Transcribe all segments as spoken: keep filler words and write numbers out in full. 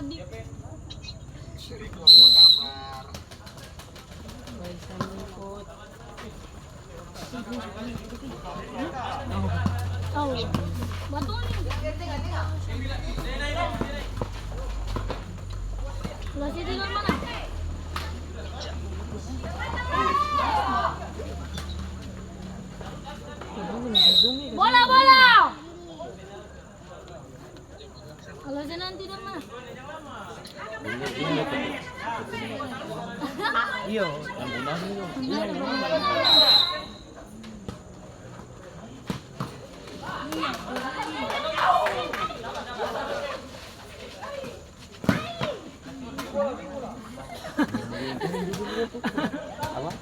Batul nih. Sebelah situ, mana? Bola, bola! Kalau senang tidur mah. Iyo. Apa?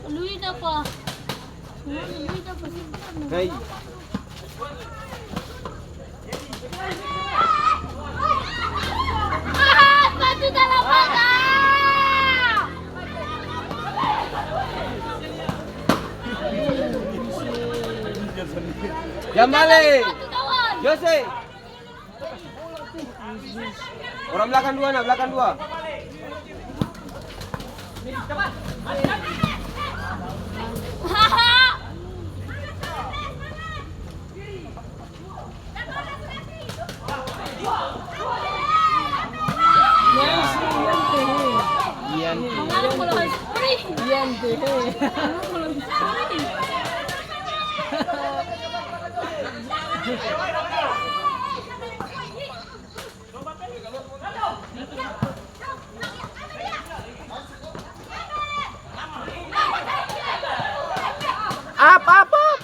Luida pa. Luida pa sih. Hei. Ah, sepatu dalam pagar. Jambale. Sepatu, kawan. Jose. Orang blakang dua, nah, blakang dua. Ian. Up, up, up.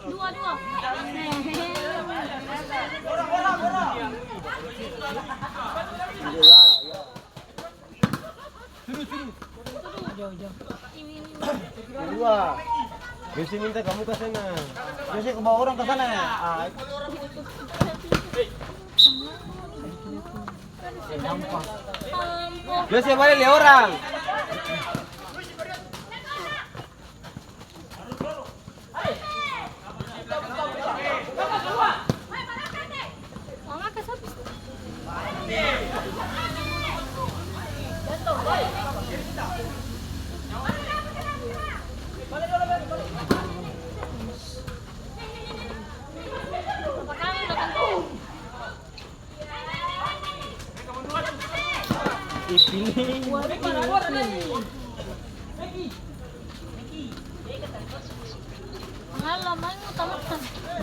Dua, dua. Dua. Jose minta kamu ka sana. Jose ke bawa orang ka sana ya. Ah. Jose bale lia orang.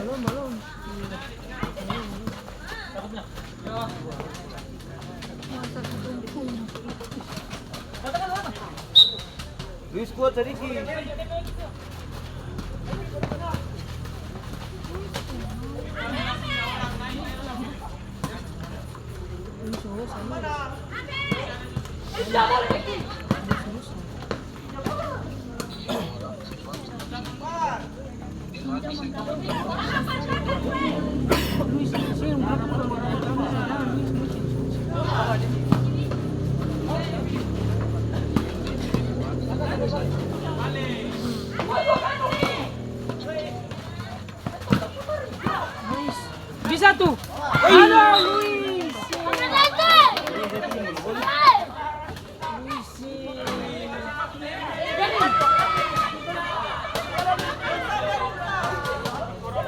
Balom, balom. Luis, kuat sadiki. Bisa tu. Aduh, Luis.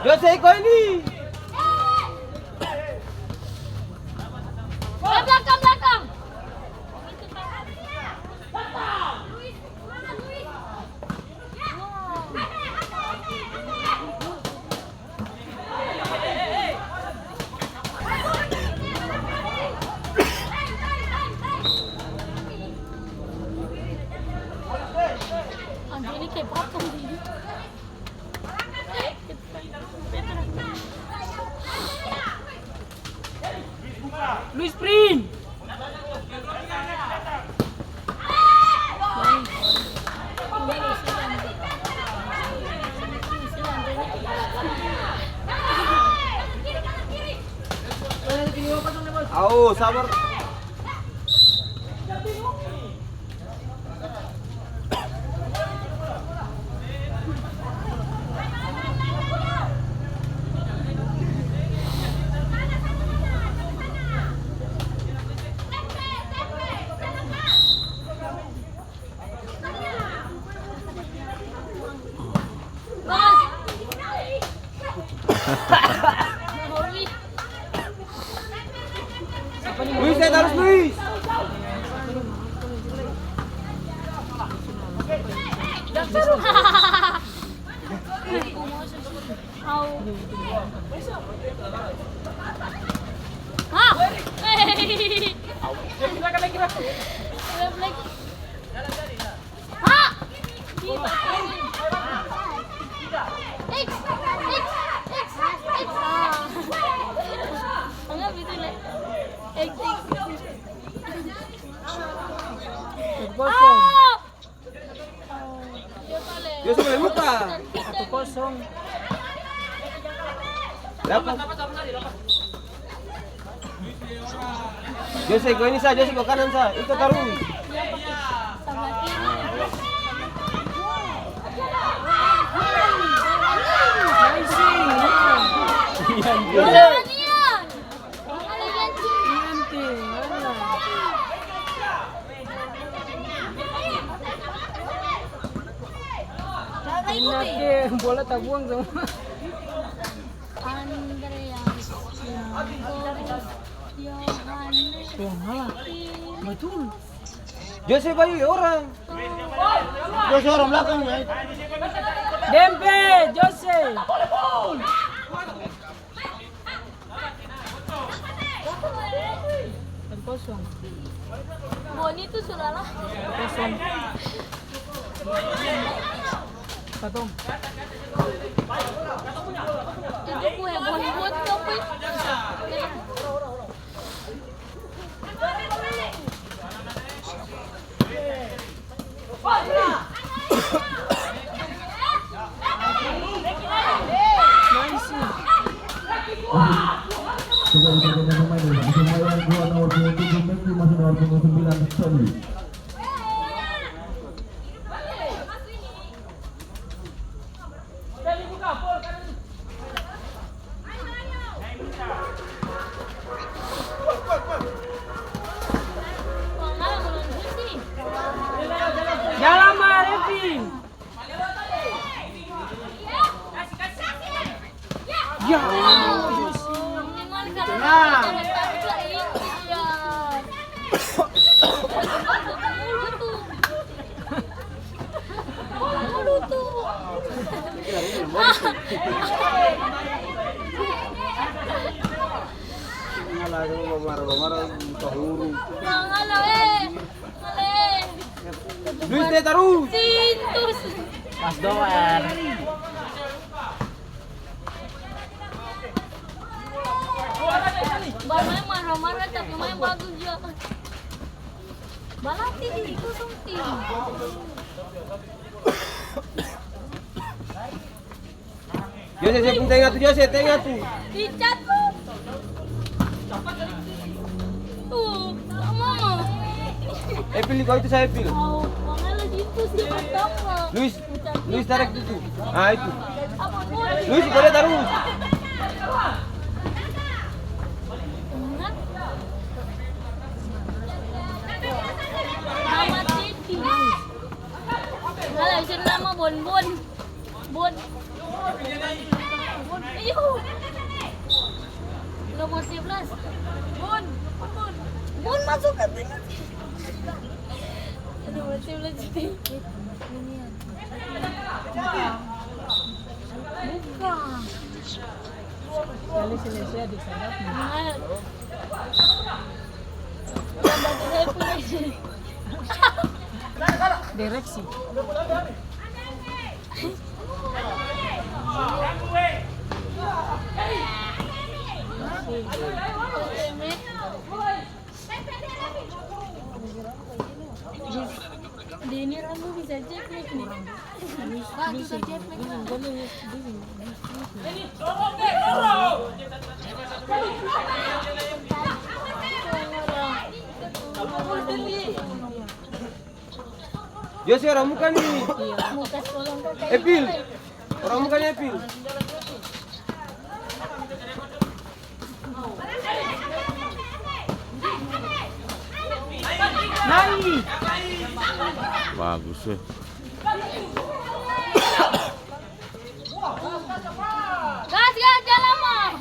Jose iko ini. Ke belakang, belakang. Anggrek ini kayak patung ini. Luis Prin. Au, sabar. Luis, eh, tarus, Luis. Dia sudah buka. Satu kosong. Dapat. Jose, go ini sa, Jose, go kanan sa. Itu tarus. Ingat ke bola tabuang semua. Andreas, Yakob, Yohanes. Tuang hala. Betul. Jose bayu orang. Jose orang belakang ya. Dempe, Jose. Satu kosong. Bon itu sudah lah. Satu kosong. Katong. Itu kue bon, bon, kue. Jalan, Bang Arifin. Ya. Nah. Duit deh tarus. Pas doang. Barmaeng marah-marah, tapi maeng bagus jua. Balatih itu something. Jose, Jose, pung tenga tu, Jose, tenga tu. Icat tu. Tuh, mama. Epil, kau itu saya, Epil. Luis, Luis, tarik itu. Ah, itu. Luis, boleh tarus. Alah, bisa nama Bon Bon. Bon. Bon. Iyo. Nomor sebelas. Bon. Bon. Bon masuk katanya. Nomor sebelas jadi. Bukan. Kali selesai di saraf. Direksi. Di ini rambu bisa jepit nih. Bisa jepit. Yo, si orang muka ni. Epil. Orang muka ni, Epil. Bagus, eh. Gas, gas, jalan, Mas.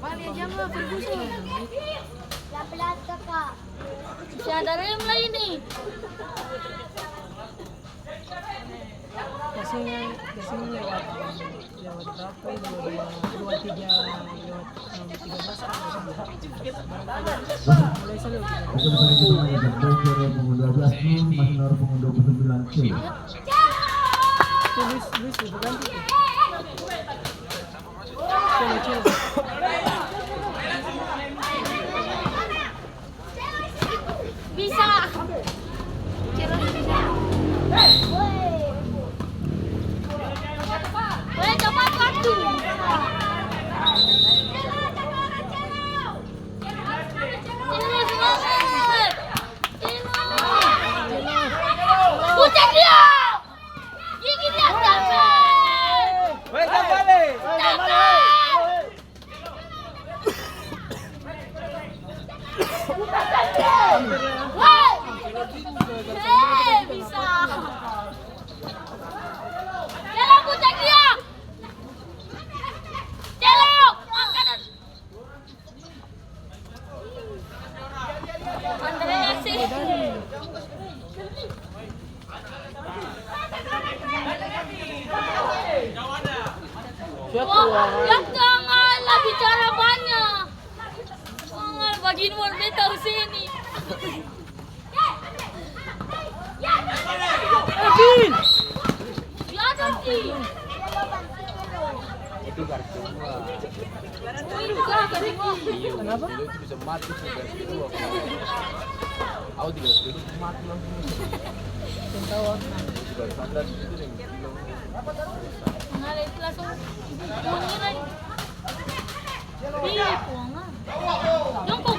Bale jang lah, Ferguson. Pelan-pelan, Kakak. Masih ada rem lah ini. Biasanya, biasanya lewat, lewat berapa ini? Dua, dua, dua, tiga, lewat, em, tiga belas kan? Mulai selalu. Oke, baik, itu namanya Gerbong Zero punggung dua belas, masih nomor punggung dua puluh sembilan C. Tuh, Luis, Luis, Luis, ganti. Celo, celo. Bisa. Celo, bisa. Weh, cepat waktu. Celo, semangat. Celo. Putar dia. Gigi dia, Stefan! Weh, Stefan! Stefan! Weh! Eh, bisa. Jalan, putar dia! Jalan! Makan! Andreas sih. Wah, ya Kang, ala bicara banyak. Wah, bagini mau beta sini. Edin! Itu kartu. Iya, kenapa? Itu bisa mati sih, kartu. Aku tidak setuju, mati langsung. Sudah standar gitu deh. Nah, itu langsung bunyi lagi. Ih, pulang ah. Jongkok.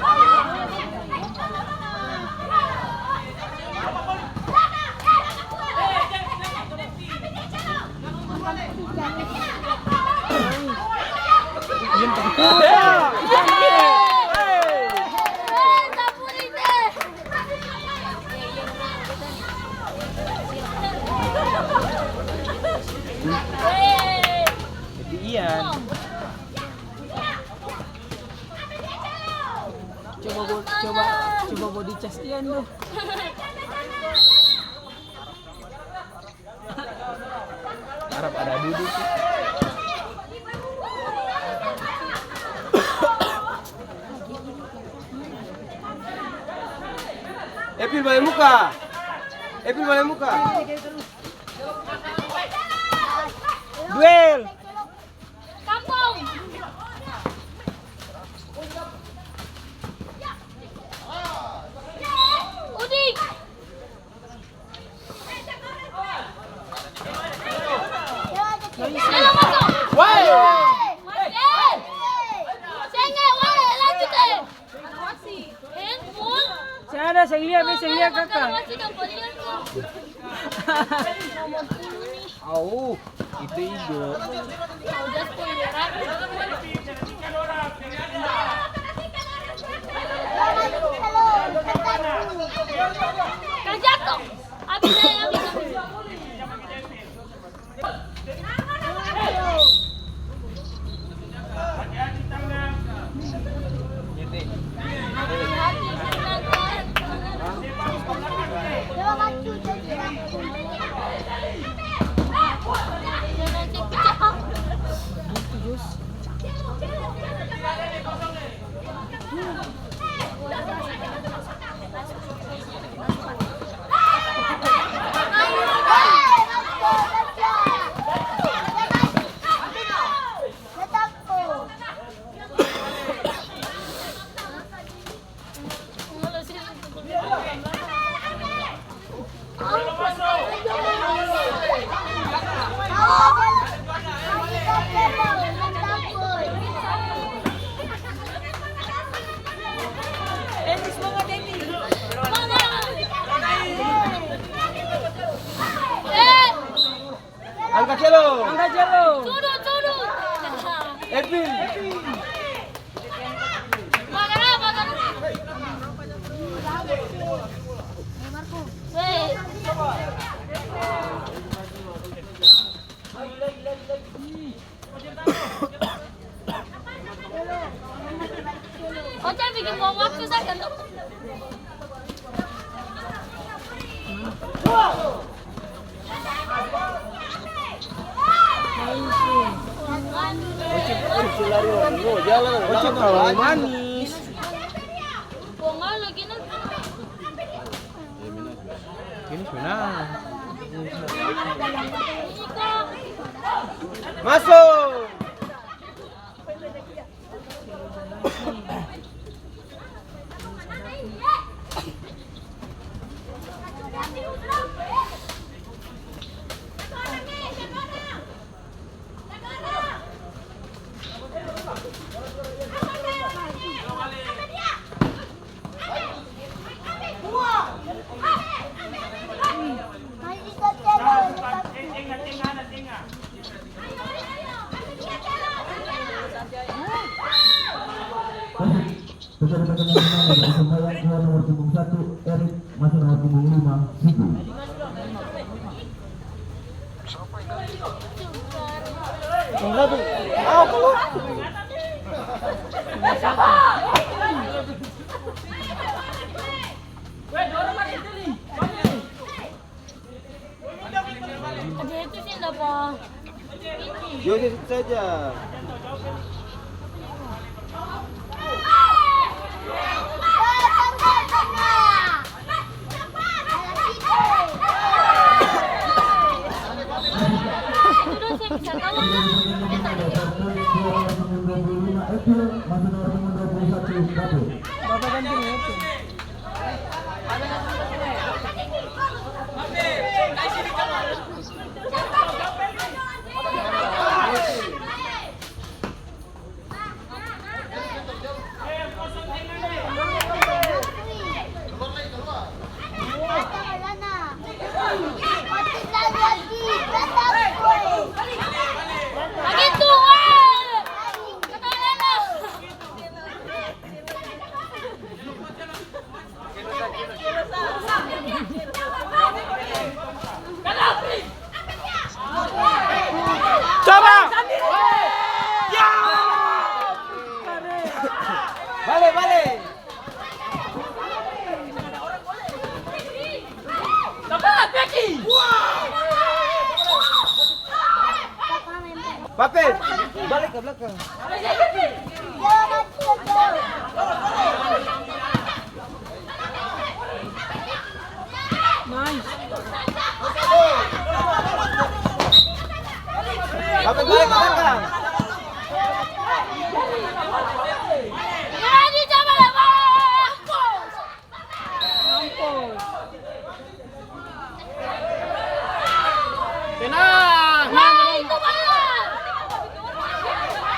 Itu Ian. Coba bo-, coba, coba body cas Ian tuh. Harap ada dudu sih. Epil bale muka. Epil bale muka. Duel. Kampong. Udik. Dalam masuk. Woi. Masih. Seng, eh, woi, lanjut, eh. Handphone. Seng ada, seng lia, be, seng lia, kaka. Au, itu ijo. Ka jato. Abis saya, abis, abis. Sudu, sudu. Evin. Bagara, bagara. Hei. Ocha bikin buang waktu saja tuh. Ocha terlalu manis. Buang lagi, nah. Ini sebenarnya. Masuk. Terjadi perkembangan dari pemain nomor punggung satu, Erik, masuk nomor punggung lima, Siku. Ada itu sih, ndak apa. Yo, situ saja. Bapak ganti nih, itu. Bagitu, weh. Coba. Ya. Bale, bale. Pape, balik ke belakang. Nice. Pape, balik ke belakang. Tenang. Nah, itu, Bang.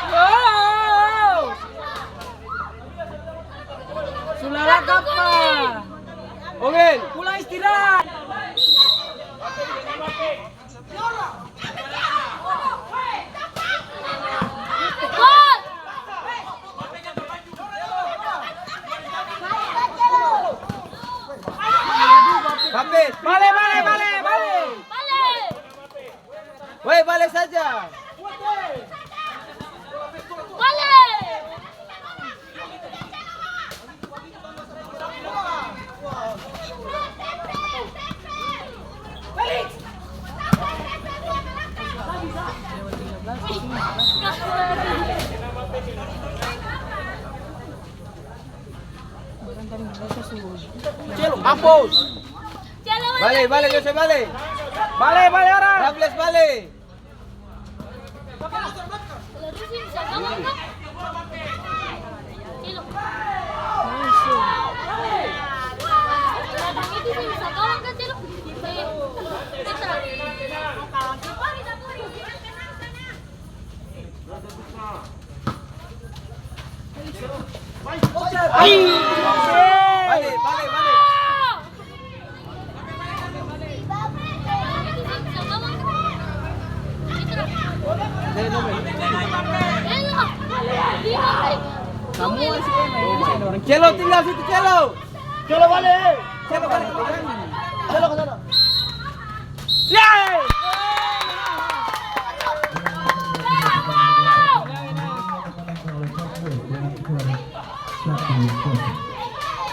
Wow. Sulara kapa? Owen. Pulang istirahat. Bale, bale, bale, bale. Weh, bale saja. Bale. Mampus. Bale, bale, Jose, bale. Bale, bale, orang. Raffles, bale. Bale, bale, bale. Celo, tinggal situ, Celo. Celo bale. Celo bale.